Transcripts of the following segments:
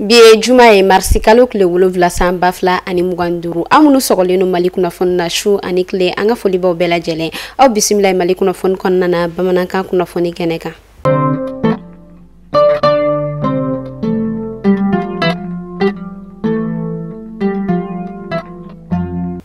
Bi ye juma ye, marisi kalo tile 7 san 2025. Aw minnu sɔgɔlen don Mali kunnafoni na su ani tile, an ka folibaw bɛɛ lajɛlen, aw bisimila Mali kunnafoni kɔnɔna na, bamanankan kunnafoni kɛnɛ kan.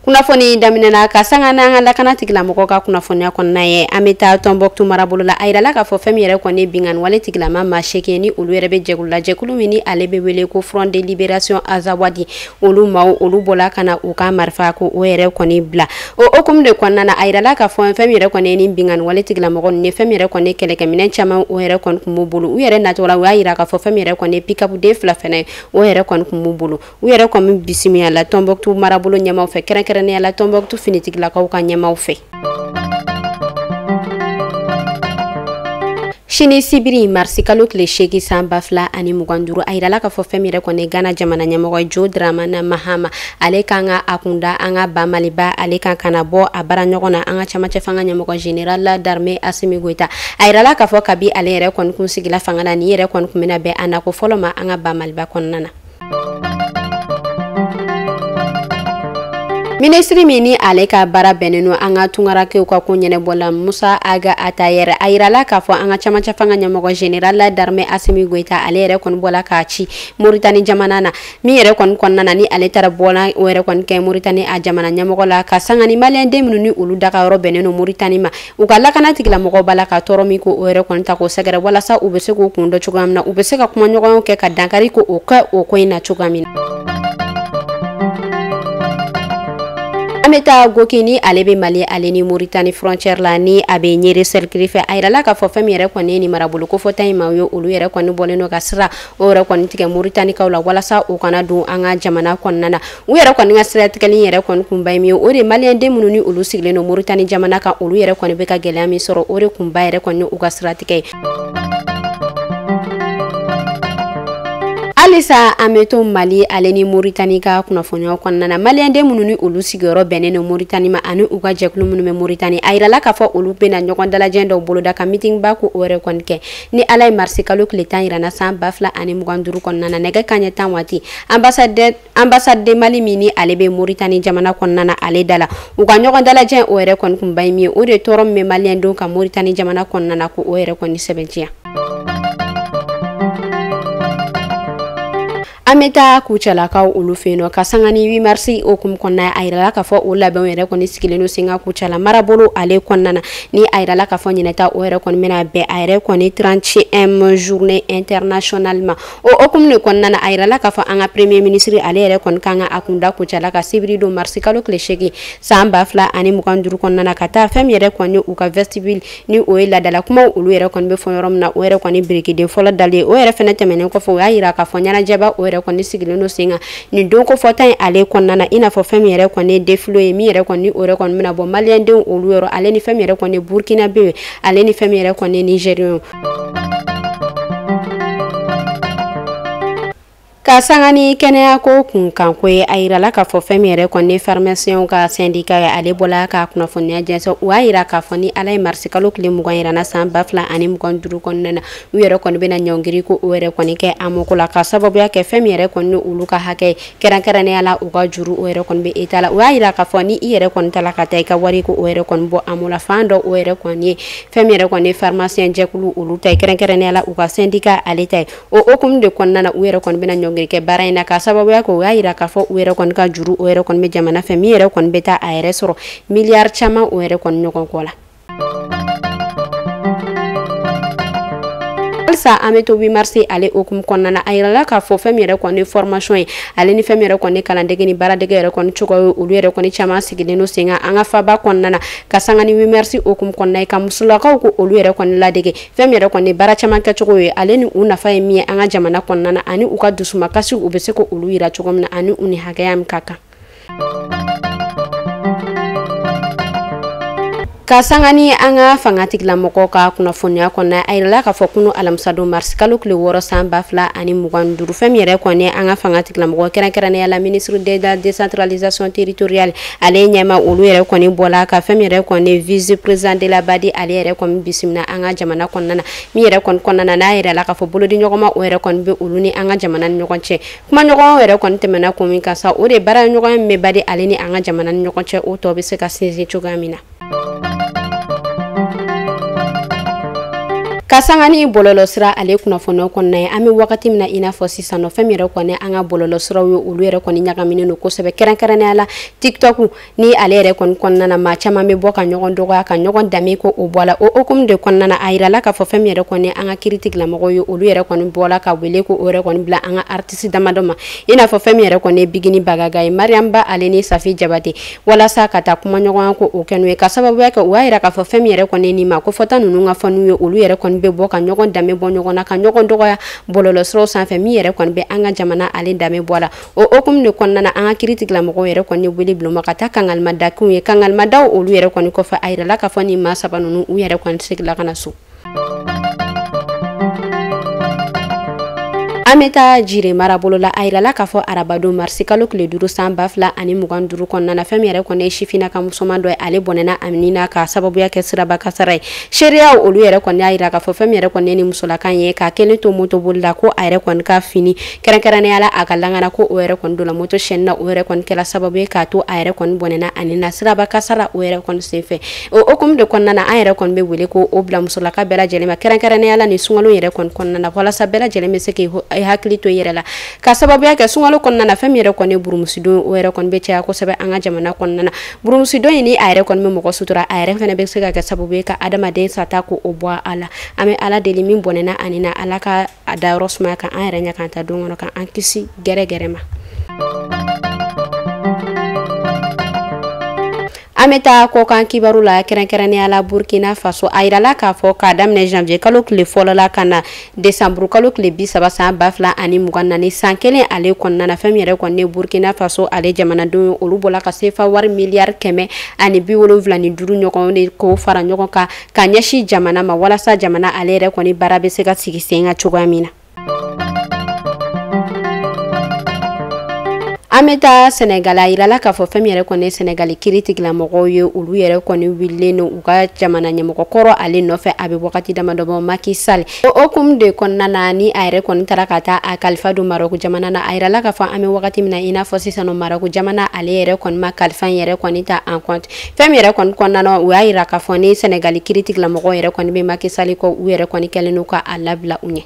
Kunnafoni daminɛna ka sanga n'an ka lakana tigilamɔgɔw ka kunnafoniya kɔnɔna ye. An bɛ taa Tɔnbɔkutu marabolo la. A yirala k'a fɔ fɛn min yɛrɛ kɔni binkanni wale tigilama maa 8 ni olu yɛrɛ bɛ jɛkulu la, jɛkulu min ni ale bɛ wele ko Front de Libération Azawadi, olu maaw olu bɔla ka na u ka marifa ko o yɛrɛ kɔni bila. O hukumu de kɔnɔna na, a yirala k'a fɔ fɛn min yɛrɛ kɔni ni binkanni wale tigilamɔgɔ ninnu ni fɛn min yɛrɛ kɔni kɛlɛkɛminɛn caman o yɛrɛ kɔni tun b'u bolo. U yɛrɛ natɔla la, u y'a yira k'a fɔ fɛn min yɛrɛ kɔni pick-up den 2 fɛnɛ o yɛrɛ kɔni tun b'u bolo. U yɛrɛ kɔni bisimila la Tɔnbɔkutu marabolo ɲɛmaw fɛ, kɛrɛnkɛrɛnnenya la Tɔnbɔkutu finitigilakaw ka ɲɛmaw fɛ. Sini sibiri, marisi kalo tile 8 san 2025, a yirala k'a fɔ fɛn min yɛrɛ kɔni Ghana jamana ɲɛmɔgɔ John Dramani Mahama, ale kan ka a kunda an ka ba Maliba ale kan ka na bɔ a baara ɲɔgɔn na an ka camancɛ fanga ɲɛmɔgɔ général d'armée Assimi Goïta. A yirala k'a fɔ kabi ale yɛrɛ kɔni kun sigila fanga la, nin yɛrɛ kɔni kun bɛna bɛn a nako fɔlɔ ma an ka ba Maliba kɔnɔna na. Minisiri min ni ale ka baara bɛnnen don an ka tunkarankew ka ko ɲɛnabɔ la, Musa Aga Atayɛrɛ, a yirala k'a fɔ an ka camancɛ fanga ɲɛmɔgɔ général d'armée Assimi Goïta, ale yɛrɛ kɔni bɔla k'a ci Moritani jamana na, min yɛrɛ kɔni kɔnɔna na ni ale taara bɔla o yɛrɛ kɔni kɛ Moritani a jamana ɲɛmɔgɔ la, ka sanga ni maliyɛnden minnu ni olu dagayɔrɔ bɛnnen don Moritani ma, u ka lakana tigilamɔgɔw b'a la ka tɔɔrɔ min ko o yɛrɛ kɔni ta k'o sɛgɛrɛ, walasa u bɛ se k'u kun dɔn cogoya min na, u bɛ se ka kumaɲɔgɔnyaw kɛ ka dankari ko o kɛ o ko in na cogoya min na. An bɛ taa Goki ni ale bɛ Mali ale ni Moritani frontière la, ni a bɛ Ɲere cercle fɛ. A yirala k'a fɔ fɛn min yɛrɛ kɔni ni marabolo kofɔta in maaw ye, olu yɛrɛ kɔni bɔlen don ka sira o yɛrɛ kɔni tigɛ Moritanikaw la, walasa u kana don an ka jamana kɔnɔna na. U yɛrɛ kɔni ka siratigɛli yɛrɛ kɔni kunba ye min ye, o de maliyɛnden minnu ni olu sigilen don Moritani jamana kan, olu yɛrɛ kɔni bɛ ka gɛlɛya min sɔrɔ, o de kunba yɛrɛ kɔni u ka siratigɛ ye. Halisa an bɛ to Mali ale ni Moritani ka kunnafoniyaw kɔnɔna na. Maliyɛnden minnu ni olu sigiyɔrɔ bɛnnen don Moritani ma ani u ka jɛkulu minnu bɛ Moritani, a yirala k'a fɔ olu bɛna ɲɔgɔn dalajɛ dɔw boloda ka meeting ba ko o yɛrɛ kɔni kɛ ni Ala ye marisi kalo tile 10 yira na san 2025 kɔnɔna na, nɛgɛ kanɲɛ 10 waati, ambassade de Mali min ni ale bɛ Moritani jamana kɔnɔna na, ale da la. U ka ɲɔgɔn dalajɛ o yɛrɛ kɔni kunba ye min ye, o de tɔɔrɔ min bɛ maliyɛndenw kan Moritani jamana kɔnɔna na, ko o yɛrɛ kɔni sɛbɛntiya. An bɛ taa Kucalakaw olu fɛ yen nɔ, ka sanga ni 8 mars hukumu kɔnɔna. A yirala k'a fɔ o labɛnw yɛrɛ kɔni sigilen don sen kan Kucala marabolo ale kɔnɔna na, ni a yirala k'a fɔ ɲinɛta o yɛrɛ kɔni bɛna bɛn a yɛrɛ kɔni 31e journée internationale ma. O hukumu de kɔnɔna na, a yirala k'a fɔ an ka premier ministre ale yɛrɛ kɔni kan ka a kunda Kucala ka sibiri don, marisi kalo tile 8 san 2025 kɔnɔna na, ka taa fɛn min yɛrɛ kɔni u ka vestibule ni o ye laadala kumaw olu yɛrɛ kɔni bɛ fɔ yɔrɔ min na, o yɛrɛ kɔni birikiden fɔlɔ dalen. O yɛrɛ fɛnɛ tɛmɛnen kɔfɛ, o y'a yira k'a fɔ ɲɛnajɛba o yɛrɛ kɔni sigilen don sen kan nin don kofɔta in ale kɔnɔna na, i n'a fɔ fɛn min yɛrɛ kɔni ye défilé ye, min yɛrɛ kɔni o yɛrɛ kɔni bɛna bɔ maliyɛndenw olu yɔrɔ, ale ni fɛn min yɛrɛ kɔni ye Burkinabé ye, ale ni fɛn min yɛrɛ kɔni ye Nigérien. Ka sanga ni kɛnɛya ko kunkanko ye, a yirala k'a fɔ fɛn min yɛrɛ kɔni pharmaciens ka syndicat ye, ale bɔla ka kunnafoniya jɛnsɛn. U y'a yira k'a fɔ ni Ala ye marisi kalo tile 20 yira na san 2025 kɔnɔna na, u yɛrɛ kɔni bɛna ɲɔngiri ko o yɛrɛ kɔni kɛ AMO la, ka sababuya kɛ fɛn min yɛrɛ kɔni olu ka hakɛ, kɛrɛnkɛrɛnnenya la u ka juru o yɛrɛ kɔni bɛ État la. U y'a yira k'a fɔ ni i yɛrɛ kɔni tala ka taa i ka wari ko o yɛrɛ kɔni bɔ AMO la, fan dɔ o yɛrɛ kɔni ye fɛn min yɛrɛ kɔni ye pharmacien jɛkulu olu ta ye, kɛrɛnkɛrɛnnenya la u ka syndicat ale ta ye. O hukumu de kɔnɔna na, u yɛrɛ kɔni bɛna ɲɔngiri kɛ baara in na, ka sababuya kɛ u y'a yira k'a fɔ u yɛrɛ kɔni ka juru o yɛrɛ kɔni bɛ jamana fɛ, min yɛrɛ kɔni bɛ taa a yɛrɛ sɔrɔ miliyari caman o yɛrɛ kɔni ɲɔgɔn kɔ la. Halisa an bɛ to 8 mars ale hukumu kɔnɔna na. A yirala k'a fɔ fɛn min yɛrɛ kɔni formation ye, ale ni fɛn min yɛrɛ kɔni kalandege ni baaradege yɛrɛ kɔni cogoya ye, olu yɛrɛ kɔni caman sigilen don sen kan an ka faba kɔnɔna na, ka sanga ni 8 mars hukumu kɔnɔna ye, ka musolakaw ko olu yɛrɛ kɔni ladege fɛn min yɛrɛ kɔni baara caman kɛcogo ye, ale ni u nafa ye min ye an ka jamana kɔnɔna na, ani u ka dusumakasi u bɛ se ko olu yira cogo min na, ani u ni hakɛya min ka kan. Ka sanga ni an ka fanga tigilamɔgɔw ka kunnafoniya kɔnɔ, a yirala k'a fɔ kunu alamisadon mars kalo tile 6 san 2025, fɛn min yɛrɛ kɔni an ka fanga tigilamɔgɔ kɛrɛnkɛrɛnnenya la ministre de la décentralisation territoriale ale ɲɛma, olu yɛrɛ kɔni bɔla ka fɛn min yɛrɛ kɔni vice président de la BADI ale yɛrɛ kɔni bisimila an ka jamana kɔnɔna na, min yɛrɛ kɔni kɔnɔna na n'a yirala k'a fɔ bolodiɲɔgɔnma o yɛrɛ kɔni bɛ olu ni an ka jamana ni ɲɔgɔn cɛ. Kumaɲɔgɔn yɛrɛ kɔni tɛmɛna kun min kan sa, o de baara ɲɔgɔn min bɛ BADI ale ni an ka jamana ni ɲɔgɔn cɛ, o tɔ bɛ se ka sinsin cogoya min na. Ka sanga ni bɔlɔlɔsira ale kunnafoniyaw kɔnɔna ye, an bɛ wagati min na i n'a fɔ sisan nɔ, fɛn min yɛrɛ kɔni an ka bɔlɔlɔsiraw ye, olu yɛrɛ kɔni ɲagaminen don kosɛbɛ, kɛrɛnkɛrɛnnenya la TikTok ni ale yɛrɛ kɔni kɔnɔna na, maa caman bɛ bɔ ka ɲɔgɔn dɔgɔya ka ɲɔgɔn danbe ko o bɔ a la. O hukumu de kɔnɔna na, a yirala k'a fɔ fɛn min yɛrɛ kɔni an ka kiiritigɛlamɔgɔw ye, olu yɛrɛ kɔni bɔla ka wele ko o yɛrɛ kɔni bila an ka artiste damadɔ ma, i n'a fɔ fɛn min yɛrɛ kɔni ye Bigini Bagaga ye, Mariam Ba ale ni Safi Jabate, walasa ka taa kumaɲɔgɔnya ko o kɛ n'u ye, ka sababuya kɛ u y'a yira k'a fɔ fɛn min yɛrɛ kɔni nin ma ko fɔta ninnu ka fɔ n'u ye, olu yɛrɛ kɔni bɛ bɔ ka ɲɔgɔn danbe bɔ ɲɔgɔn na, ka ɲɔgɔn dɔgɔya bɔlɔlɔsiraw sanfɛ, min yɛrɛ kɔni bɛ an ka jamana ale danbe bɔ a la. O hukumu de kɔnɔna na, an ka kiiritigɛlamɔgɔw yɛrɛ kɔni wele bila u ma ka taa kangalimadakunw ye, kangalimadaw olu yɛrɛ kɔni kɔfɛ, a yirala k'a fɔ nin maa saba ninnu u yɛrɛ kɔni seginna ka na so. An bɛ taa Jire marabolo la, a yirala k'a fɔ arabadon marisi kalo tile 5 san 2025 kɔnɔna na, fɛn min yɛrɛ kɔni ye sifinna ka musoman dɔ ye, ale bɔnɛna a ni na k'a sababuya kɛ siraba kasara ye. Seereyaw olu yɛrɛ kɔni y'a yira k'a fɔ fɛn min yɛrɛ kɔni ye ni musolakan ye, k'a kelen to moto boli la, ko a yɛrɛ kɔni ka fini kɛrɛnkɛrɛnnenya la a ka langana ko o yɛrɛ kɔni donna moto sɛni na, o yɛrɛ kɔni kɛra sababu ye k'a to a yɛrɛ kɔni bɔnɛna a ni na siraba kasara o yɛrɛ kɔni senfɛ. O hukumu de kɔnɔna na, an yɛrɛ kɔni bɛ wele ko o bila musolaka bɛɛ lajɛlen ma, kɛrɛnkɛrɛnnenya la nin sunkalo yɛrɛ kɔni kɔnɔna na, walasa bɛɛ lajɛlen bɛ se k'i hakili to i yɛrɛ la, ka sababuya kɛ sunkalo kɔnɔna na, fɛn min yɛrɛ kɔni burumusidon o yɛrɛ kɔni bɛ caya kosɛbɛ an ka jamana kɔnɔna na. Burumusidon in ni a yɛrɛ kɔni bɛ mɔgɔ sutura, a yɛrɛ fana bɛ se ka kɛ sababu ye ka adamaden sata ko o bɔ a la. An bɛ Ala deli min bɔnɛna ani na, Ala ka a dayɔrɔ sumaya ka an yɛrɛ ɲɛ k'an ta don kɔnɔ, ka an kisi gɛrɛgɛrɛ ma. An bɛ taa kɔkan kibaru la, kɛrɛnkɛrɛnnenya la Burkina Faso. A yirala k'a fɔ k'a daminɛ janvier kalo tile fɔlɔ la ka na décembre kalo tile 30 san 2024, san kelen ale kɔnɔna na, fɛn min yɛrɛ kɔni ye Burkina Faso ale jamanadenw ye, olu bɔla ka sefa wari miliyari 175 ɲɔgɔn de k'o fara ɲɔgɔn kan ka ɲɛsin jamana ma, walasa jamana ale yɛrɛ kɔni baara bɛ se ka sigi sen kan cogoya min na. An bɛ taa Senegal, a yirala k'a fɔ fɛn min yɛrɛ kɔni ye Senegal kiiritigɛlamɔgɔw ye, olu yɛrɛ kɔni wulilen don u ka jamana ɲɛmɔgɔ kɔrɔ ale nɔfɛ, a bɛ wagati damadɔ bɔ, Macky Sall. O hukumu de kɔnɔna na, ni a yɛrɛ kɔni taara ka taa a kalifa don Maroc jamana na, a yirala k'a fɔ an bɛ wagati min na i n'a fɔ sisan nɔ, Maroc jamana ale yɛrɛ kɔni ma kalifa in yɛrɛ kɔni ta en compte. Fɛn min yɛrɛ kɔni kɔnɔna na, u y'a yira k'a fɔ ni Senegal kiiritigɛlamɔgɔw yɛrɛ kɔni bɛ Macky Sall kɔ, u yɛrɛ kɔni kɛlen don ka a labila u ɲɛ.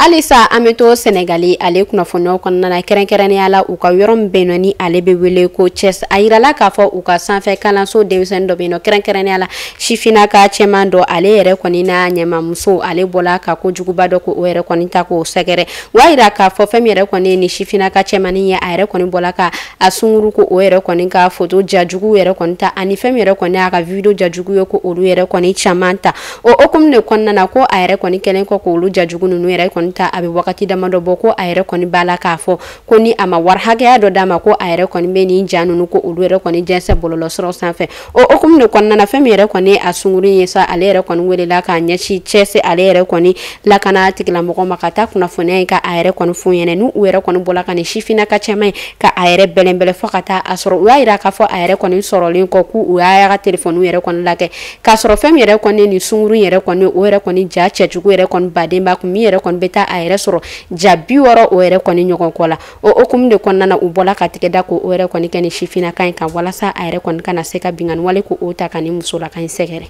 Halisa an bɛ to Senegali ale kunnafoniyaw kɔnɔna na, kɛrɛnkɛrɛnnenya la u ka yɔrɔ min bɛ yen nɔ ni ale bɛ wele ko Thiès. A yirala k'a fɔ u ka sanfɛ kalanso denmisɛnnin dɔ bɛ yen nɔ, kɛrɛnkɛrɛnnenya la sifinnaka cɛman dɔ, ale yɛrɛ kɔni n'a ɲɛmamuso ale bɔla ka kojuguba dɔ ko o yɛrɛ kɔni ta k'o sɛgɛrɛ. U y'a yira k'a fɔ fɛn min yɛrɛ kɔni ye ni sifinnaka cɛmannin ye, a yɛrɛ kɔni bɔla ka a sunkuru ko o yɛrɛ kɔni ka foto jajugu yɛrɛ kɔni ta, ani fɛn min yɛrɛ kɔni y'a ka video jajugu ye ko olu yɛrɛ kɔni caman ta. O hukumu de kɔnɔna na, ko a yɛrɛ kɔni kɛlen kɔ k'olu jajugu ninnu yɛrɛ kɔni ta, a bɛ wagati damadɔ bɔ, ko a yɛrɛ kɔni b'a la k'a fɔ ko ni a ma wari hakɛya dɔ d'a ma, ko a yɛrɛ kɔni bɛ nin ja ninnu ko olu yɛrɛ kɔni jɛnsɛn bɔlɔlɔsiraw sanfɛ. O hukumu de kɔnɔna na, fɛn min yɛrɛ kɔni a sunkuru ye sa, ale yɛrɛ kɔni welela k'a ɲɛsin Thiès ale yɛrɛ kɔni lakana tigilamɔgɔ ma, ka taa kunnafoniya in ka a yɛrɛ kɔni f'u ɲɛna. N'u yɛrɛ kɔni bɔla ka nin sifinnaka cɛman in ka a yɛrɛ bɛlɛnbɛlɛn fo ka taa a sɔrɔ, u y'a yira k'a fɔ a yɛrɛ kɔni sɔrɔlen kɔ k'u y'a ka telefɔni yɛrɛ kɔni lajɛ, k'a sɔrɔ fɛn min yɛrɛ kɔni nin sunkuru yɛrɛ kɔni o yɛrɛ kɔni ja cɛjugu yɛrɛ kɔni baden b'a kun, min yɛrɛ kɔni bɛ taa a yɛrɛ sɔrɔ ja 60 o yɛrɛ kɔni ɲɔgɔn kɔ la. O hukumu de kɔnɔna na, u bɔla ka tigɛ da ko o yɛrɛ kɔni kɛ ni sifinnaka in kan, walasa a yɛrɛ kɔni kana se ka binkanni wale ko o ta ka nin musolaka in sɛgɛrɛ.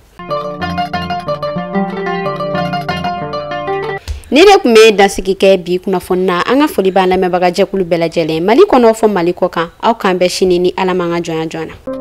Ni de tun bɛ dansigi kɛ bi kunnafoni na, an ka foli b'an lamɛnbaga jɛkulu bɛɛ lajɛlen Mali kɔnɔ fɔ Mali kɔ kan. Aw k'an bɛn sini ni Ala m'an ka jɔnya joona.